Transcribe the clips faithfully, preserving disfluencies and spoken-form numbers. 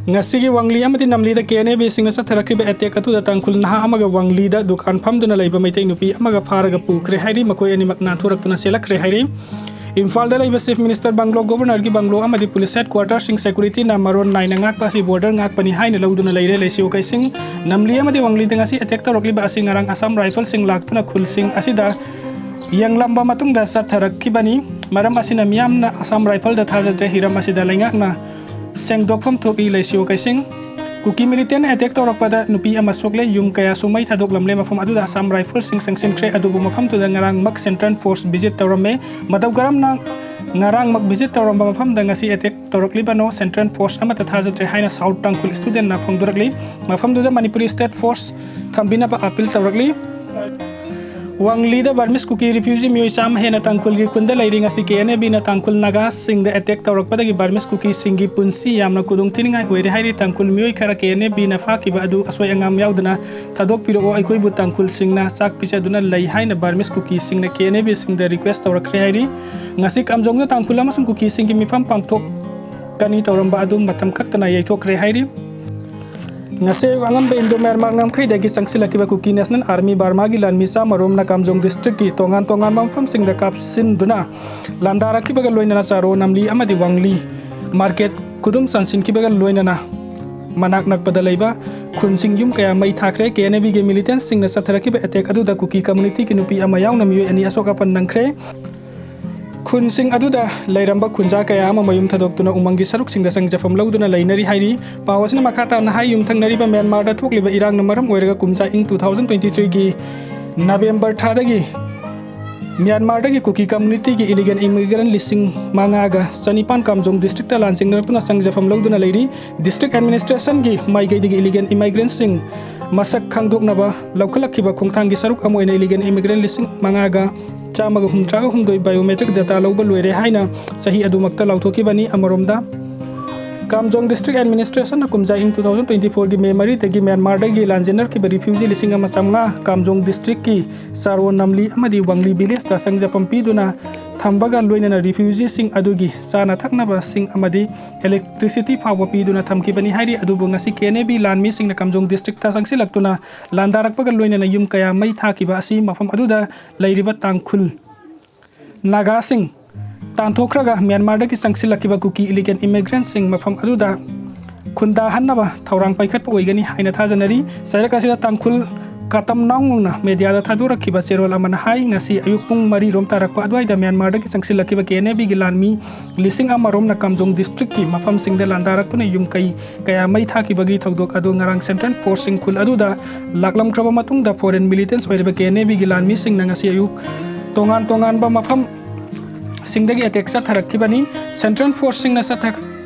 ꯉꯁꯤꯒꯤ ꯋꯥꯡꯂꯤ ꯑꯃꯗꯤ ꯅꯝꯂꯤꯗ ꯀꯦ N A ꯕꯤꯁꯤꯡꯅ ꯆꯠꯊꯔꯛꯈꯤꯕ attack ꯑꯗꯨꯗ ꯇꯥꯡꯈꯨꯜ ꯅꯍꯥ ꯑꯃꯒ ꯋꯥꯡꯂꯤꯗ ꯗꯨꯀꯥꯟ ꯐꯝꯗꯨꯅ ꯂꯩꯕ ꯃꯩꯇꯩ ꯅꯨꯄꯤ ꯑꯃꯒ ꯐꯥꯔꯒ ꯄꯨꯈ꯭ꯔꯦ ꯍꯥꯏꯔꯤ꯫ ꯃꯈꯣꯏ ꯑꯅꯤꯃꯛ ꯅꯥꯟꯊꯣꯔꯛꯇꯨꯅ ꯆꯦꯜꯂꯛꯈ꯭ꯔꯦ ꯍꯥꯏꯔꯤ꯫ ꯏꯝꯐꯥꯜꯗ ꯂꯩꯕ ꯆꯤꯐ ꯃꯤꯅꯤꯁꯇꯔ ꯕꯪꯒ꯭ꯂꯣ, ꯒꯣꯕꯔꯅꯔꯒꯤ ꯕꯪꯒ꯭ꯂꯣ ꯑꯃꯗꯤ ꯄꯨꯂꯤꯁ ꯍꯦꯗꯀ꯭ꯋꯥꯇꯔꯁꯤꯡ ꯁꯦꯀ꯭ꯌꯨꯔꯤꯇꯤꯅ ꯃꯔꯣꯟ ꯅꯥꯏꯅ ꯉꯥꯛꯄ ꯑꯁꯤ ꯕꯣꯔꯗꯔ ꯉꯥꯛꯄꯅꯤ ꯍꯥꯏꯅ ꯂꯧꯗꯨꯅ ꯂꯩꯔꯦ꯫ ꯂꯩꯁꯤ ꯋꯥꯀꯩꯁꯤꯡ ꯅꯝꯂꯤ ꯑꯃꯗꯤ ꯋꯥꯡꯂꯤꯗ ꯉꯁꯤ ꯑꯦꯇꯦꯛ ꯇꯧꯔꯛꯂꯤꯕ ꯑꯁꯤ ꯉꯔꯥꯡ ꯑꯁꯥꯝ ꯔꯥꯏꯐꯜꯁꯤꯡ ꯂꯥꯛꯇꯨꯅ ꯈꯨꯜꯁꯤꯡ ꯑꯁꯤꯗ ꯌꯦꯡꯂꯝꯕ ꯃꯇꯨꯡꯗ ꯆꯠꯊꯔꯛꯈꯤꯕꯅꯤ꯫ ꯃꯔꯝ ꯑꯁꯤꯅ ꯃꯤꯌꯥꯝꯅ ꯑꯁꯥꯝ ꯔꯥꯏꯐꯜꯗ ꯊꯥꯖꯗ꯭ꯔꯦ꯫ ꯍꯤꯔꯝ ꯑꯁꯤꯗ ꯂꯩꯉꯥꯛꯅ ꯁꯦꯡꯗꯣꯛꯐꯝ ꯊꯣꯛꯏ꯫ ꯂꯩꯁꯤ ꯋꯥꯀꯩꯁꯤꯡ ꯀꯨꯀꯤ ꯃꯤꯂꯤꯇꯦꯟ ꯑꯦꯇꯦꯛ ꯇꯧꯔꯛꯄꯗ ꯅꯨꯄꯤ ꯑꯃ ꯁꯣꯛꯂꯦ, ꯌꯨꯝ ꯀꯌꯥꯁꯨ ꯃꯩ ꯊꯥꯗꯣꯛꯂꯝꯂꯦ꯫ ꯃꯐꯝ ꯑꯗꯨꯗ ꯑꯁꯥꯝ ꯔꯥꯏꯐꯜꯁꯤꯡ ꯆꯪꯁꯤꯟꯈ꯭ꯔꯦ꯫ ꯑꯗꯨꯕꯨ ꯃꯐꯝꯗꯨꯗ ꯉꯔꯥꯡꯃꯛ ꯁꯦꯟꯇ꯭ꯔꯦꯜ ꯐꯣꯔꯁ ꯚꯤꯖꯤꯠ ꯇꯧꯔꯝꯃꯦ꯫ ꯃꯇꯧ ꯀꯔꯝꯅ ꯉꯔꯥꯡꯃꯛ ꯚꯤꯖꯤꯠ ꯇꯧꯔꯝꯕ ꯃꯐꯝꯗ ꯉꯁꯤ ꯑꯦꯇꯦꯛ ꯇꯧꯔꯛꯂꯤꯕꯅꯣ? ꯁꯦꯟꯇ꯭ꯔꯦꯜ ꯐꯣꯔꯁ ꯑꯃꯠꯇ ꯊꯥꯖꯗ꯭ꯔꯦ ꯍꯥꯏꯅ ꯁꯥꯎꯠ ꯇꯥꯡꯈꯨꯜ ꯁ꯭ꯇꯨꯗꯦꯟꯠꯅ ꯐꯣꯡꯗꯣꯔꯛꯂꯤ꯫ ꯃꯐꯝꯗꯨꯗ ꯃꯅꯤꯄꯨꯔꯤ ꯁ꯭ꯇꯦꯠ ꯐꯣꯔꯁ ꯊꯝꯕꯤꯅꯕ ꯑꯥꯄꯤꯜ ꯇꯧꯔꯛꯂꯤ꯫ ꯋꯥꯡꯂꯤꯗ ꯕꯔꯃꯤꯁ ꯀꯨꯀꯤ ꯔꯤꯐ꯭ꯌꯨꯖꯤ ꯃꯤꯑꯣꯏ ꯆꯥꯝꯃ ꯍꯦꯟꯅ ꯇꯥꯡꯈꯨꯜꯒꯤ ꯈꯨꯟꯗ ꯂꯩꯔꯤ꯫ ꯉꯁꯤ ꯀꯦ ꯑꯦꯟ ꯑꯦ ꯕꯤꯅ ꯇꯥꯡꯈꯨꯜ ꯅꯥꯒꯥꯁꯤꯡꯗ ꯑꯦꯇꯦꯛ ꯇꯧꯔꯛꯄꯗꯒꯤ ꯕꯔꯃꯤꯁ ꯀꯨꯀꯤꯁꯤꯡꯒꯤ ꯄꯨꯟꯁꯤ ꯌꯥꯝꯅ ꯈꯨꯗꯣꯡꯊꯤꯅꯤꯡꯉꯥꯏ ꯑꯣꯏꯔꯦ ꯍꯥꯏꯔꯤ꯫ ꯇꯥꯡꯈꯨꯜ ꯃꯤꯑꯣꯏ ꯈꯔ ꯀꯦ ꯑꯦꯟ ꯑꯦ ꯕꯤꯅ ꯐꯥꯈꯤꯕ ꯑꯗꯨ ꯑꯁꯣꯏ ꯑꯉꯥꯝ ꯌꯥꯎꯗꯅ ꯊꯥꯗꯣꯛꯄꯤꯔꯛꯑꯣ, ꯑꯩꯈꯣꯏꯕꯨ ꯇꯥꯡꯈꯨꯜꯁꯤꯡꯅ ꯆꯥꯛ ꯄꯤꯖꯗꯨꯅ ꯂꯩ ꯍꯥꯏꯅ ꯕꯔꯃꯤꯁ ꯀꯨꯀꯤꯁꯤꯡꯅ ꯀꯦ ꯑꯦꯟ ꯑꯦ ꯕꯤꯁꯤꯡꯗ ꯔꯤꯀ꯭ꯋꯦꯁ ꯇꯧꯔꯛꯈ꯭ꯔꯦ ꯍꯥꯏꯔꯤ꯫ ꯉꯁꯤ ꯀꯥꯝꯖꯣꯡꯗ ꯇꯥꯡꯈꯨꯜ ꯑꯃꯁꯨꯡ ꯀꯨꯀꯤꯁꯤꯡꯒꯤ ꯃꯤꯐꯝ ꯄꯥꯡꯊꯣꯛꯀꯅꯤ ꯇꯧꯔꯝꯕ ꯑꯗꯨ ꯃꯇꯝ ꯀꯛꯇꯅ ꯌꯩꯊꯣꯛꯈ꯭ꯔꯦ ꯍꯥꯏꯔꯤ꯫ ꯉꯁꯤ ꯑꯉꯝꯕ ꯏꯟꯗꯣ ꯃ꯭ꯌꯥꯟꯃꯥꯔ ꯉꯝꯈꯩꯗꯒꯤ ꯆꯪꯁꯤꯜꯂꯛꯈꯤꯕ ꯀꯨꯀꯤ ꯅꯦꯁꯅꯦꯜ ꯑꯥꯔꯃꯤ ꯕꯔꯃꯥꯒꯤ ꯂꯥꯟꯃꯤ ꯆꯥꯝꯃꯔꯣꯝꯅ ꯀꯥꯝꯖꯣꯡ ꯗꯤꯁꯇ꯭ꯔꯤꯛꯀꯤ ꯇꯣꯉꯥꯟ ꯇꯣꯉꯥꯟꯕ ꯃꯐꯝꯁꯤꯡꯗ ꯀꯥꯞꯁꯤꯟꯗꯨꯅ ꯂꯥꯟꯗꯥꯔꯛꯈꯤꯕꯒ ꯂꯣꯏꯅꯅ ꯆꯥꯔꯣ ꯅꯝꯂꯤ ꯑꯃꯗꯤ ꯋꯥꯡꯂꯤ ꯃꯥꯔꯀꯦꯠ ꯈꯨꯗꯨꯝ ꯆꯟꯁꯤꯟꯈꯤꯕꯒ ꯂꯣꯏꯅꯅ ꯃꯅꯥꯛ ꯅꯛꯄꯗ ꯂꯩꯕ ꯈꯨꯟꯁꯤꯡ ꯌꯨꯝ ꯀꯌꯥ ꯃꯩ ꯊꯥꯈ꯭ꯔꯦ꯫ ꯀꯦ ꯑꯦꯟ ꯑꯦ ꯕꯤꯒꯤ ꯃꯤꯂꯤꯇꯦꯟꯁꯤꯡꯅ ꯆꯠꯊꯔꯛꯈꯤꯕ ꯑꯦꯇꯦꯛ ꯑꯗꯨꯗ ꯀꯨꯀꯤ ꯀꯝꯃꯨꯅꯤꯇꯤꯒꯤ ꯅꯨꯄꯤ ꯑꯃ ꯌꯥꯎꯅ ꯃꯤꯑꯣꯏ ꯑꯅꯤ ꯑꯁꯣꯛ ꯑꯄꯟ ꯅꯪꯈ꯭ꯔꯦ꯫ ꯈꯨꯟꯁꯤꯡ ꯑꯗꯨꯗ ꯂꯩꯔꯝꯕ ꯈꯨꯟꯖꯥ ꯀꯌꯥ ꯑꯃ ꯃꯌꯨꯝ ꯊꯥꯗꯣꯛꯇꯨꯅ ꯎꯃꯪꯒꯤ ꯁꯔꯨꯛꯁꯤꯡꯗ ꯆꯪꯖꯐꯝ ꯂꯧꯗꯨꯅ ꯂꯩꯅꯔꯤ ꯍꯥꯏꯔꯤ꯫ ꯄꯥꯎ ꯑꯁꯤꯅ ꯃꯈꯥ ꯇꯥꯅ ꯍꯥꯏ, ꯌꯨꯝꯊꯪꯅꯔꯤꯕ ꯃ꯭ꯌꯥꯟꯃꯥꯔꯗ ꯊꯣꯛꯂꯤꯕ ꯏꯔꯥꯡꯅ ꯃꯔꯝ ꯑꯣꯏꯔꯒ ꯀꯨꯝꯖꯥ ꯏꯪ two thousand twenty threeꯒꯤ ꯅꯕꯦꯝꯕꯔ ꯊꯥꯗꯒꯤ ꯃ꯭ꯌꯥꯟꯃꯥꯔꯗꯒꯤ ꯀꯨꯀꯤ ꯀꯝꯃꯨꯅꯤꯇꯤꯒꯤ ꯏꯂꯤꯒꯦꯜ ꯏꯃꯤꯒ꯭ꯔꯦꯟ ꯂꯤꯁꯤꯡ ꯃꯉꯥꯒ ꯆꯅꯤꯄꯥꯟ ꯀꯥꯝꯖꯣꯡ ꯗꯤꯁꯇ꯭ꯔꯤꯛꯇ ꯂꯥꯟ ꯆꯦꯡꯅꯔꯛꯇꯨꯅ ꯆꯪꯖꯐꯝ ꯂꯧꯗꯨꯅ ꯂꯩꯔꯤ꯫ ꯗꯤꯁꯇ꯭ꯔꯤꯛ ꯑꯦꯗꯃꯤꯅꯤꯁꯇ꯭ꯔꯦꯁꯟꯒꯤ ꯃꯥꯏꯀꯩꯗꯒꯤ ꯏꯂꯤꯒꯦꯜ ꯏꯃꯥꯏꯒ꯭ꯔꯦꯟꯁꯤꯡ ꯃꯁꯛ ꯈꯪꯗꯣꯛꯅꯕ ꯂꯧꯈꯠꯂꯛꯈꯤꯕ ꯈꯣꯡꯊꯥꯡꯒꯤ ꯁꯔꯨꯛ ꯑꯃ ꯑꯣꯏꯅ ꯏꯂꯤꯒꯦꯜ ꯏꯃꯤꯒ꯭ꯔꯦꯟ ꯂꯤꯁꯤꯡ ꯃꯉꯥꯒ ꯆꯥꯝꯃꯒ ꯍꯨꯝꯗ꯭ꯔꯥꯒ ꯍꯨꯝꯗꯣꯏ ꯕꯥꯏꯑꯣꯃꯦꯇ꯭ꯔꯤꯛ ꯗꯦꯇꯥ ꯂꯧꯕ ꯂꯣꯏꯔꯦ ꯍꯥꯏꯅ ꯆꯍꯤ ꯑꯗꯨꯃꯛꯇ ꯂꯥꯎꯊꯣꯛꯈꯤꯕꯅꯤ꯫ ꯑꯃꯔꯣꯝꯗ, ꯀꯥꯝꯖꯣꯡ ꯗꯤꯁꯇ꯭ꯔꯤꯛ ꯑꯦꯗꯃꯤꯅꯤꯁꯇ꯭ꯔꯦꯁꯟꯅ ꯀꯨꯝꯖꯥ ꯏꯪ two thousand twenty fourꯒꯤ ꯃꯦ ꯃꯔꯤꯗꯒꯤ ꯃ꯭ꯌꯥꯟꯃꯥꯔꯗꯒꯤ ꯂꯥꯟꯖꯦꯟꯅꯔꯛꯈꯤꯕ ꯔꯤꯐ꯭ꯌꯨꯖꯤ ꯂꯤꯁꯤꯡ ꯑꯃ ꯆꯥꯝꯃꯉꯥ ꯀꯥꯝꯖꯣꯡ ꯗꯤꯁꯇ꯭ꯔꯤꯛꯀꯤ ꯆꯥꯔꯣ ꯅꯝꯂꯤ ꯑꯃꯗꯤ ꯋꯥꯡꯂꯤ ꯚꯤꯂꯦꯖꯇ ꯆꯪꯖꯐꯝ ꯄꯤꯗꯨꯅ ꯊꯝꯕꯒ ꯂꯣꯏꯅꯅ ꯔꯤꯐ꯭ꯌꯨꯖꯤꯁꯤꯡ ꯑꯗꯨꯒꯤ ꯆꯥꯅ ꯊꯛꯅꯕꯁꯤꯡ ꯑꯃꯗꯤ ꯏꯂꯦꯛꯇ꯭ꯔꯤꯁꯤꯇꯤ ꯐꯥꯎꯕ ꯄꯤꯗꯨꯅ ꯊꯝꯈꯤꯕꯅꯤ ꯍꯥꯏꯔꯤ꯫ ꯑꯗꯨꯕꯨ ꯉꯁꯤ ꯀꯦ ꯑꯦꯟ ꯑꯦ ꯕꯤ ꯂꯥꯟꯃꯤꯁꯤꯡꯅ ꯀꯥꯝꯖꯣꯡ ꯗꯤꯁꯇ꯭ꯔꯤꯛꯇ ꯆꯪꯁꯤꯜꯂꯛꯇꯨꯅ ꯂꯥꯟꯗꯥꯔꯛꯄꯒ ꯂꯣꯏꯅꯅ ꯌꯨꯝ ꯀꯌꯥ ꯃꯩ ꯊꯥꯈꯤꯕ ꯑꯁꯤ ꯃꯐꯝ ꯑꯗꯨꯗ ꯂꯩꯔꯤꯕ ꯇꯥꯡꯈꯨꯜ ꯅꯥꯒꯥꯁꯤꯡ ꯇꯥꯟꯊꯣꯛꯈ꯭ꯔꯒ ꯃ꯭ꯌꯥꯟꯃꯥꯔꯗꯒꯤ ꯆꯪꯁꯤꯜꯂꯛꯈꯤꯕ ꯀꯨꯀꯤ ꯏꯂꯤꯒꯦꯜ ꯏꯃꯤꯒ꯭ꯔꯦꯟꯠꯁꯤꯡ ꯃꯐꯝ ꯑꯗꯨꯗ ꯈꯨꯟꯗꯥꯍꯟꯅꯕ ꯊꯧꯔꯥꯡ ꯄꯥꯏꯈꯠꯄ ꯑꯣꯏꯒꯅꯤ ꯍꯥꯏꯅ ꯊꯥꯖꯅꯔꯤ꯫ ꯆꯩꯔꯛ ꯑꯁꯤꯗ ꯇꯥꯡꯈꯨꯜ ꯀꯥꯇꯝ ꯅꯥꯎꯅ ꯃꯦꯗꯤꯌꯥꯗ ꯊꯥꯗꯣꯔꯛꯈꯤꯕ ꯆꯦꯔꯣꯜ ꯑꯃꯅ ꯍꯥꯏ, ꯉꯁꯤ ꯑꯌꯨꯛ ꯄꯨꯡ ꯃꯔꯤ ꯔꯣꯝ ꯇꯥꯔꯛꯄ ꯑꯗꯨꯋꯥꯏꯗ ꯃ꯭ꯌꯥꯟꯃꯥꯔꯗꯒꯤ ꯆꯪꯁꯤꯜꯂꯛꯈꯤꯕ ꯀꯦ ꯑꯦꯟ ꯑꯦ ꯕꯤꯒꯤ ꯂꯥꯟꯃꯤ ꯂꯤꯁꯤꯡ ꯑꯃ ꯔꯣꯝꯅ ꯀꯥꯝꯖꯣꯡ ꯗꯤꯁꯇ꯭ꯔꯤꯛꯀꯤ ꯃꯐꯝꯁꯤꯡꯗ ꯂꯥꯟꯗꯥꯔꯛꯇꯨꯅ ꯌꯨꯝ ꯀꯩ ꯀꯌꯥ ꯃꯩ ꯊꯥꯈꯤꯕꯒꯤ ꯊꯧꯗꯣꯛ ꯑꯗꯨ ꯉꯔꯥꯡ ꯁꯦꯟꯇ꯭ꯔꯦꯜ ꯐꯣꯔꯁꯁꯤꯡ ꯈꯨꯜ ꯑꯗꯨꯗ ꯂꯥꯛꯂꯝꯈ꯭ꯔꯕ ꯃꯇꯨꯡꯗ ꯐꯣꯔꯦꯟ ꯃꯤꯂꯤꯇꯦꯟꯠꯁ ꯑꯣꯏꯔꯤꯕ ꯀꯦ ꯑꯦꯟ ꯑꯦ ꯕꯤꯒꯤ ꯂꯥꯟꯃꯤꯁꯤꯡꯅ ꯉꯁꯤ ꯑꯌꯨꯛ ꯇꯣꯉꯥꯟ ꯇꯣꯉꯥꯟꯕ ꯃꯐꯝꯁꯤꯡꯗꯒꯤ ꯑꯦꯇꯦꯛ ꯆꯠꯊꯔꯛꯈꯤꯕꯅꯤ꯫ ꯁꯦꯟꯇ꯭ꯔꯦꯜ ꯐꯣꯔꯁꯁꯤꯡꯅ ꯆꯠꯊ-,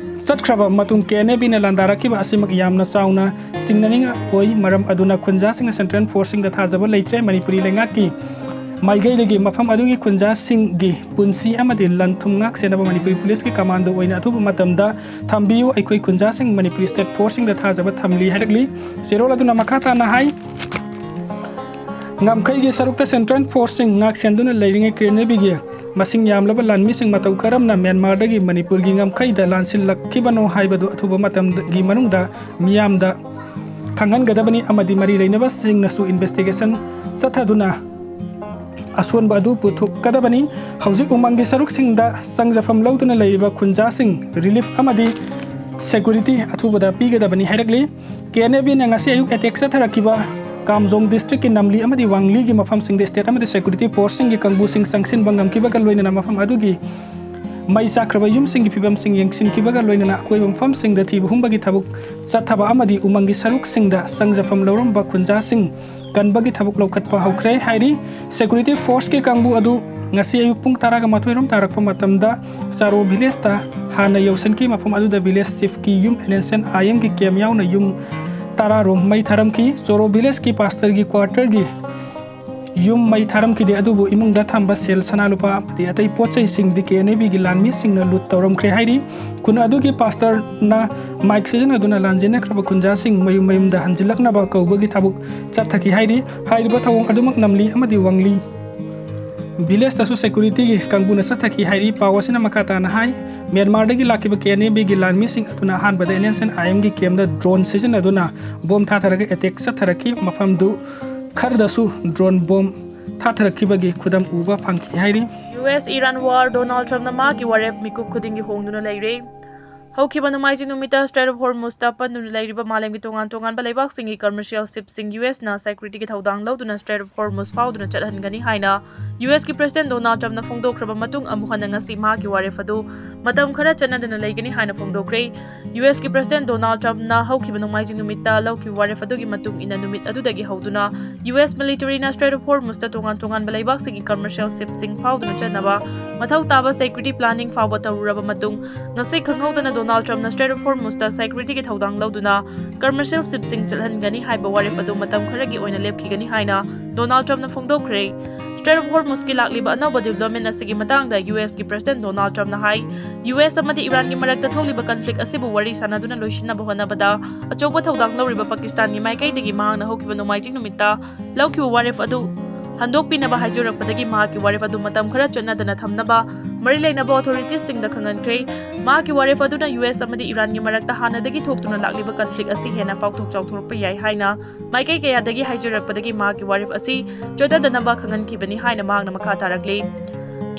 ꯆꯠꯈ꯭ꯔꯕ ꯃꯇꯨꯡ ꯀꯦ ꯑꯦꯟ ꯑꯦ ꯕꯤꯅ ꯂꯥꯟꯗꯥꯔꯛꯈꯤꯕ ꯑꯁꯤꯃꯛ ꯌꯥꯝꯅ ꯆꯥꯎꯅ ꯆꯤꯡꯅꯅꯤꯡꯉꯥꯏ ꯑꯣꯏ꯫ ꯃꯔꯝ ꯑꯗꯨꯅ ꯈꯨꯟꯖꯥꯁꯤꯡꯅ ꯁꯦꯟꯇ꯭ꯔꯦꯜ ꯐꯣꯔꯁꯁꯤꯡꯗ ꯊꯥꯖꯕ ꯂꯩꯇ꯭ꯔꯦ꯫ ꯃꯅꯤꯄꯨꯔꯤ ꯂꯩꯉꯥꯛꯀꯤ ꯃꯥꯏꯀꯩꯗꯒꯤ ꯃꯐꯝ ꯑꯗꯨꯒꯤ ꯈꯨꯟꯖꯥꯁꯤꯡꯒꯤ ꯄꯨꯟꯁꯤ ꯑꯃꯗꯤ ꯂꯟ ꯊꯨꯝ ꯉꯥꯛ ꯁꯦꯟꯅꯕ ꯃꯅꯤꯄꯨꯔꯤ ꯄꯨꯂꯤꯁꯀꯤ ꯀꯃꯥꯟꯗꯣ ꯑꯣꯏꯅ ꯑꯊꯨꯕ ꯃꯇꯝꯗ ꯊꯝꯕꯤꯌꯨ꯫ ꯑꯩꯈꯣꯏ ꯈꯨꯟꯖꯥꯁꯤꯡ ꯃꯅꯤꯄꯨꯔꯤ ꯁ꯭ꯇꯦꯠ ꯐꯣꯔꯁꯁꯤꯡꯗ ꯊꯥꯖꯕ ꯊꯝꯂꯤ ꯍꯥꯏꯔꯛꯂꯤ꯫ ꯆꯦꯔꯣꯜ ꯑꯗꯨꯅ ꯃꯈꯥ ꯇꯥꯅ ꯍꯥꯏ, ꯉꯝꯈꯩꯒꯤ ꯁꯔꯨꯛꯇ ꯁꯦꯟꯇ꯭ꯔꯦꯜ ꯐꯣꯔꯁꯁꯤꯡ ꯉꯥꯛ ꯁꯦꯟꯗꯨꯅ ꯂꯩꯔꯤꯉꯩ ꯀꯦ ꯑꯦꯟ ꯑꯦ ꯕꯤꯒꯤ ꯃꯁꯤꯡ ꯌꯥꯝꯂꯕ ꯂꯥꯟꯃꯤꯁꯤꯡ ꯃꯇꯧ ꯀꯔꯝꯅ ꯃ꯭ꯌꯥꯟꯃꯥꯔꯗꯒꯤ ꯃꯅꯤꯄꯨꯔꯒꯤ ꯉꯝꯈꯩꯗ ꯂꯥꯟꯁꯤꯜꯂꯛꯈꯤꯕꯅꯣ ꯍꯥꯏꯕꯗꯨ ꯑꯊꯨꯕ ꯃꯇꯝꯒꯤ ꯃꯅꯨꯡꯗ ꯃꯤꯌꯥꯝꯗ ꯈꯪꯍꯟꯒꯗꯕꯅꯤ ꯑꯃꯗꯤ ꯃꯔꯤ ꯂꯩꯅꯕꯁꯤꯡꯅꯁꯨ ꯏꯟꯚꯦꯁꯇꯤꯒꯦꯁꯟ ꯆꯠꯊꯗꯨꯅ ꯑꯁꯣꯟꯕ ꯑꯗꯨ ꯄꯨꯊꯣꯛꯀꯗꯕꯅꯤ꯫ ꯍꯧꯖꯤꯛ ꯎꯃꯪꯒꯤ ꯁꯔꯨꯛꯁꯤꯡꯗ ꯆꯪꯖꯐꯝ ꯂꯧꯗꯨꯅ ꯂꯩꯔꯤꯕ ꯈꯨꯟꯖꯥꯁꯤꯡ ꯔꯤꯂꯤꯐ ꯑꯃꯗꯤ ꯁꯦꯀ꯭ꯌꯨꯔꯤꯇꯤ ꯑꯊꯨꯕꯗ ꯄꯤꯒꯗꯕꯅꯤ ꯍꯥꯏꯔꯛꯂꯤ꯫ ꯀꯦ ꯑꯦꯟ ꯑꯦ ꯕꯤꯅ ꯉꯁꯤ ꯑꯌꯨꯛ ꯑꯦꯇꯦꯛ ꯆꯠꯊꯔꯛꯈꯤꯕ ꯀꯥꯝꯖꯣꯡ ꯗꯤꯁꯇ꯭ꯔꯤꯛꯀꯤ ꯅꯝꯂꯤ ꯑꯃꯗꯤ ꯋꯥꯡꯂꯤꯒꯤ ꯃꯐꯝꯁꯤꯡꯗ ꯁ꯭ꯇꯦꯠ ꯑꯃꯗꯤ ꯁꯦꯀ꯭ꯌꯨꯔꯤꯇꯤ ꯐꯣꯔꯁꯁꯤꯡꯒꯤ ꯀꯥꯡꯕꯨꯁꯤꯡ ꯆꯪꯁꯤꯟꯕ ꯉꯝꯈꯤꯕꯒ ꯂꯣꯏꯅꯅ ꯃꯐꯝ ꯑꯗꯨꯒꯤ ꯃꯩ ꯆꯥꯛꯈ꯭ꯔꯕ ꯌꯨꯝꯁꯤꯡꯒꯤ ꯐꯤꯕꯝꯁꯤꯡ ꯌꯦꯡꯁꯤꯟꯈꯤꯕꯒ ꯂꯣꯏꯅꯅ ꯑꯀꯣꯏꯕ ꯃꯐꯝꯁꯤꯡꯗ ꯊꯤꯕ ꯍꯨꯝꯕꯒꯤ ꯊꯕꯛ ꯆꯠꯊꯕ ꯑꯃꯗꯤ ꯎꯃꯪꯒꯤ ꯁꯔꯨꯛꯁꯤꯡꯗ ꯆꯪꯖꯐꯝ ꯂꯧꯔꯝꯕ ꯈꯨꯟꯖꯥꯁꯤꯡ ꯀꯟꯕꯒꯤ ꯊꯕꯛ ꯂꯧꯈꯠꯄ ꯍꯧꯈ꯭ꯔꯦ ꯍꯥꯏꯔꯤ꯫ ꯁꯦꯀ꯭ꯌꯨꯔꯤꯇꯤ ꯐꯣꯔꯁꯀꯤ ꯀꯥꯡꯕꯨ ꯑꯗꯨ ꯉꯁꯤ ꯑꯌꯨꯛ ꯄꯨꯡ ꯇꯔꯥꯒ ꯃꯥꯊꯣꯏ ꯔꯣꯝ ꯇꯥꯔꯛꯄ ꯃꯇꯝꯗ ꯆꯥꯔꯣ ꯚꯤꯂꯦꯖꯇ ꯍꯥꯟꯅ ꯌꯧꯁꯤꯟꯈꯤ꯫ ꯃꯐꯝ ꯑꯗꯨꯗ ꯚꯤꯂꯦꯖ ꯆꯤꯐꯀꯤ ꯌꯨꯝ, ꯑꯦꯟ ꯑꯦꯁ ꯑꯦꯟ ꯑꯥꯏ ꯑꯦꯝꯒꯤ ꯀꯦꯝ ꯌꯥꯎꯅ ꯌꯨꯝ ꯇꯔꯥ ꯔꯣꯝ ꯃꯩ ꯊꯥꯔꯝꯈꯤ꯫ ꯆꯣꯔꯣ ꯚꯤꯂꯦꯖꯀꯤ ꯄꯥꯁꯇꯔꯒꯤ ꯀ꯭ꯋꯥꯔꯇꯔꯒꯤ ꯌꯨꯝ ꯃꯩ ꯊꯥꯔꯝꯈꯤꯗꯦ, ꯑꯗꯨꯕꯨ ꯏꯃꯨꯡꯗ ꯊꯝꯕ ꯁꯦꯜ, ꯁꯅꯥ ꯂꯨꯄꯥ ꯑꯃꯗꯤ ꯑꯇꯩ ꯄꯣꯠ ꯆꯩꯁꯤꯡꯗꯤ ꯀꯦ ꯑꯦꯟ ꯑꯦ ꯕꯤꯒꯤ ꯂꯥꯟꯃꯤꯁꯤꯡꯅ ꯂꯨꯠ ꯇꯧꯔꯝꯈ꯭ꯔꯦ ꯍꯥꯏꯔꯤ꯫ ꯈꯨꯟ ꯑꯗꯨꯒꯤ ꯄꯥꯁꯇꯔꯅ ꯃꯥꯏꯛ ꯁꯤꯖꯤꯟꯅꯗꯨꯅ ꯂꯥꯟꯖꯦꯟꯅꯈ꯭ꯔꯕ ꯈꯨꯟꯖꯥꯁꯤꯡ ꯃꯌꯨꯝ ꯃꯌꯨꯝꯗ ꯍꯟꯖꯤꯜꯂꯛꯅꯕ ꯀꯧꯕꯒꯤ ꯊꯕꯛ ꯆꯠꯊꯈꯤ ꯍꯥꯏꯔꯤ꯫ ꯍꯥꯏꯔꯤꯕ ꯊꯧꯑꯣꯡ ꯑꯗꯨꯃꯛ ꯅꯝꯂꯤ ꯑꯃꯗꯤ ꯋꯥꯡꯂꯤ ꯚꯤꯂꯦꯖꯇꯁꯨ ꯁꯦꯀ꯭ꯌꯨꯔꯤꯇꯤꯒꯤ ꯀꯥꯡꯕꯨꯅ ꯆꯠꯊꯈꯤ ꯍꯥꯏꯔꯤ꯫ ꯄꯥꯎ ꯑꯁꯤꯅ ꯃꯈꯥ ꯇꯥꯅ ꯍꯥꯏ, ꯃ꯭ꯌꯥꯟꯃꯥꯔꯗꯒꯤ ꯂꯥꯛꯈꯤꯕ ꯀꯦ ꯑꯦꯟ ꯑꯦ ꯕꯤꯒꯤ ꯂꯥꯟꯃꯤꯁꯤꯡ ꯑꯗꯨꯅ ꯑꯍꯥꯟꯕꯗ ꯑꯦꯟ ꯑꯦꯁ ꯑꯦꯟ ꯑꯥꯏ ꯑꯦꯝꯒꯤ ꯀꯦꯝꯗ ꯗ꯭ꯔꯣꯟ ꯁꯤꯖꯤꯟꯅꯗꯨꯅ ꯕꯣꯝ ꯊꯥꯊꯔꯒ ꯑꯦꯇꯦꯛ ꯆꯠꯊꯔꯛꯈꯤ꯫ ꯃꯐꯝꯗꯨ ꯈꯔꯗꯁꯨ ꯗ꯭ꯔꯣꯟ ꯕꯣꯝ ꯊꯥꯊꯔꯛꯈꯤꯕꯒꯤ ꯈꯨꯗꯝ ꯎꯕ ꯐꯪꯈꯤ ꯍꯥꯏꯔꯤ꯫ U S Iran war, Donald ꯇ꯭ꯔꯝꯞꯅ ꯃꯍꯥꯛꯀꯤ ꯋꯥꯔꯦꯞ ꯃꯤꯀꯨꯞ ꯈꯨꯗꯤꯡꯒꯤ ꯍꯣꯡꯗꯨꯅ ꯂꯩꯔꯦ꯫ ꯍꯧꯈꯤꯕ ꯅꯣꯡꯃꯥꯏꯖꯤꯡ ꯅꯨꯃꯤꯠꯇ ꯁ꯭ꯇ꯭ꯔꯦꯠ ꯑꯣꯐ ꯍꯣꯔꯃꯨꯖꯇ ꯄꯟꯗꯨꯅ ꯂꯩꯔꯤꯕ ꯃꯥꯂꯦꯝꯒꯤ ꯇꯣꯉꯥꯟ ꯇꯣꯉꯥꯟꯕ ꯂꯩꯕꯥꯛꯁꯤꯡꯒꯤ ꯀꯃꯔꯁꯤꯌꯦꯜ ꯁꯤꯞꯁꯤꯡ ꯌꯨ ꯑꯦꯁꯅ ꯁꯦꯀ꯭ꯌꯨꯔꯤꯇꯤꯒꯤ ꯊꯧꯗꯥꯡ ꯂꯧꯗꯨꯅ ꯁ꯭ꯇ꯭ꯔꯦꯠ ꯑꯣꯐ ꯍꯣꯔꯃꯨꯖ ꯐꯥꯎꯗꯨꯅ ꯆꯠꯍꯟꯒꯅꯤ ꯍꯥꯏꯅ ꯌꯨ ꯑꯦꯁꯀꯤ ꯄ꯭ꯔꯦꯁꯤꯗꯦꯟꯠ ꯗꯣꯅꯥꯜꯗ ꯇ꯭ꯔꯝꯞꯅ ꯐꯣꯡꯗꯣꯛꯈ꯭ꯔꯕ ꯃꯇꯨꯡ ꯑꯃꯨꯛ ꯍꯟꯅ ꯉꯁꯤ ꯃꯍꯥꯛꯀꯤ ꯋꯥꯔꯦꯞ ꯑꯗꯨ ꯃꯇꯝ ꯈꯔ ꯆꯠꯅꯗꯅ ꯂꯩꯒꯅꯤ ꯍꯥꯏꯅ ꯐꯣꯡꯗꯣꯛꯈ꯭ꯔꯦ꯫ ꯌꯨ ꯑꯦꯁꯀꯤ ꯄ꯭ꯔꯦꯁꯤꯗꯦꯟꯠ ꯗꯣꯅꯥꯜꯗ ꯇ꯭ꯔꯝꯞꯅ ꯍꯧꯈꯤꯕ ꯅꯣꯡꯃꯥꯏꯖꯤꯡ ꯅꯨꯃꯤꯠꯇ ꯂꯧꯈꯤꯕ ꯋꯥꯔꯦꯞ ꯑꯗꯨꯒꯤ ꯃꯇꯨꯡ ꯏꯟꯅ ꯅꯨꯃꯤꯠ ꯑꯗꯨꯗꯒꯤ ꯍꯧꯗꯨꯅ ꯌꯨ ꯑꯦꯁ ꯃꯤꯂꯤꯇꯔꯤꯅ ꯁ꯭ꯇ꯭ꯔꯦꯠ ꯑꯣꯐ ꯍꯣꯔꯃꯨꯖꯇ ꯇꯣꯉꯥꯟ ꯇꯣꯉꯥꯟꯕ ꯂꯩꯕꯥꯛꯁꯤꯡꯒꯤ ꯀꯃꯔꯁꯤꯌꯦꯜ ꯁꯤꯞꯁꯤꯡ ꯐꯥꯎꯗꯨꯅ ꯆꯠꯅꯕ ꯃꯊꯧ ꯇꯥꯕ ꯁꯦꯀ꯭ꯌꯨꯔꯤꯇꯤ ꯄ꯭ꯂꯥꯅꯤꯡ ꯐꯥꯎꯕ ꯇꯧꯔꯨꯔꯕ ꯃꯇꯨꯡ ꯉꯁꯤ ꯈꯪꯍꯧꯗꯅ ꯗꯣꯅꯥꯜꯗ ꯇ꯭ꯔꯝꯞꯅ ꯁ꯭ꯇ꯭ꯔꯦꯠ ꯑꯣꯐ ꯍꯣꯔꯃꯨꯖꯇ ꯁꯦꯀ꯭ꯌꯨꯔꯤꯇꯤꯒꯤ ꯊꯧꯗꯥꯡ ꯂꯧꯗꯨꯅ ꯀꯃꯔꯁꯤꯌꯦꯜ ꯁꯤꯞꯁꯤꯡ ꯆꯠꯍꯟꯒꯅꯤ ꯍꯥꯏꯕ ꯋꯥꯔꯦꯞ ꯑꯗꯨ ꯃꯇꯝ ꯈꯔꯒꯤ ꯑꯣꯏꯅ ꯂꯦꯞꯈꯤꯒꯅꯤ ꯍꯥꯏꯅ ꯗꯣꯅꯥꯜꯗ ꯇ꯭ꯔꯝꯞꯅ ꯐꯣꯡꯗꯣꯛꯈ꯭ꯔꯦ꯫ ꯁ꯭ꯇ꯭ꯔꯦꯠ ꯑꯣꯐ ꯍꯣꯔꯃꯨꯖꯀꯤ ꯂꯥꯛꯂꯤꯕ ꯑꯅꯧꯕ ꯗꯤꯕꯦꯂꯞꯃꯦꯟꯠ ꯑꯁꯤꯒꯤ ꯃꯇꯥꯡꯗ ꯌꯨ ꯑꯦꯁꯀꯤ ꯄ꯭ꯔꯦꯁꯤꯗꯦꯟꯠ ꯗꯣꯅꯥꯜꯗ ꯇ꯭ꯔꯝꯞꯅ ꯍꯥꯏ, ꯌꯨ ꯑꯦꯁ ꯑꯃꯗꯤ ꯏꯔꯥꯟꯒꯤ ꯃꯔꯛꯇ ꯊꯣꯛꯂꯤꯕ ꯀꯟꯐ꯭ꯂꯤꯛ ꯑꯁꯤꯕꯨ ꯋꯥꯔꯤ ꯁꯥꯟꯅꯗꯨꯅ ꯂꯣꯏꯁꯤꯟꯅꯕ ꯍꯣꯠꯅꯕꯗ ꯑꯆꯧꯕ ꯊꯧꯗꯥꯡ ꯂꯧꯔꯤꯕ ꯄꯥꯀꯤꯁꯇꯥꯟꯒꯤ ꯃꯥꯏꯀꯩꯗꯒꯤ ꯃꯍꯥꯛꯅ ꯍꯧꯈꯤꯕ ꯅꯣꯡꯃꯥꯏꯖꯤꯡ ꯅꯨꯃꯤꯠꯇ ꯂꯧꯈꯤꯕ ꯋꯥꯔꯦꯞ ꯑꯗꯨ ꯍꯟꯗꯣꯛꯄꯤꯅꯕ ꯍꯥꯏꯖꯔꯛꯄꯗꯒꯤ ꯃꯍꯥꯛꯀꯤ ꯋꯥꯔꯦꯞ ꯑꯗꯨ ꯃꯇꯝ ꯈꯔ ꯆꯠꯅꯗꯅ ꯊꯝꯅꯕ ꯃꯔꯤ ꯂꯩꯅꯕ ꯑꯣꯊꯣꯔꯤꯇꯤꯁꯁꯤꯡꯗ ꯈꯪꯍꯟꯈ꯭ꯔꯦ꯫ ꯃꯍꯥꯛꯀꯤ ꯋꯥꯔꯦꯞ ꯑꯗꯨꯅ ꯌꯨ ꯑꯦꯁ ꯑꯃꯗꯤ ꯏꯔꯥꯟꯒꯤ ꯃꯔꯛꯇ ꯍꯥꯟꯅꯗꯒꯤ ꯊꯣꯛꯇꯨꯅ ꯂꯥꯛꯂꯤꯕ ꯀꯟꯐ꯭ꯂꯤꯛ ꯑꯁꯤ ꯍꯦꯟꯅ ꯄꯥꯛꯊꯣꯛ ꯆꯥꯎꯊꯣꯔꯛꯄ ꯌꯥꯏ ꯍꯥꯏꯅ ꯃꯥꯏꯀꯩ ꯀꯌꯥꯗꯒꯤ ꯍꯥꯏꯖꯔꯛꯄꯗꯒꯤ ꯃꯍꯥꯛꯀꯤ ꯋꯥꯔꯦꯞ ꯑꯁꯤ ꯆꯠꯅꯗꯅꯕ ꯈꯪꯍꯟꯈꯤꯕꯅꯤ ꯍꯥꯏꯅ ꯃꯍꯥꯛꯅ ꯃꯈꯥ ꯇꯥꯔꯛꯂꯤ꯫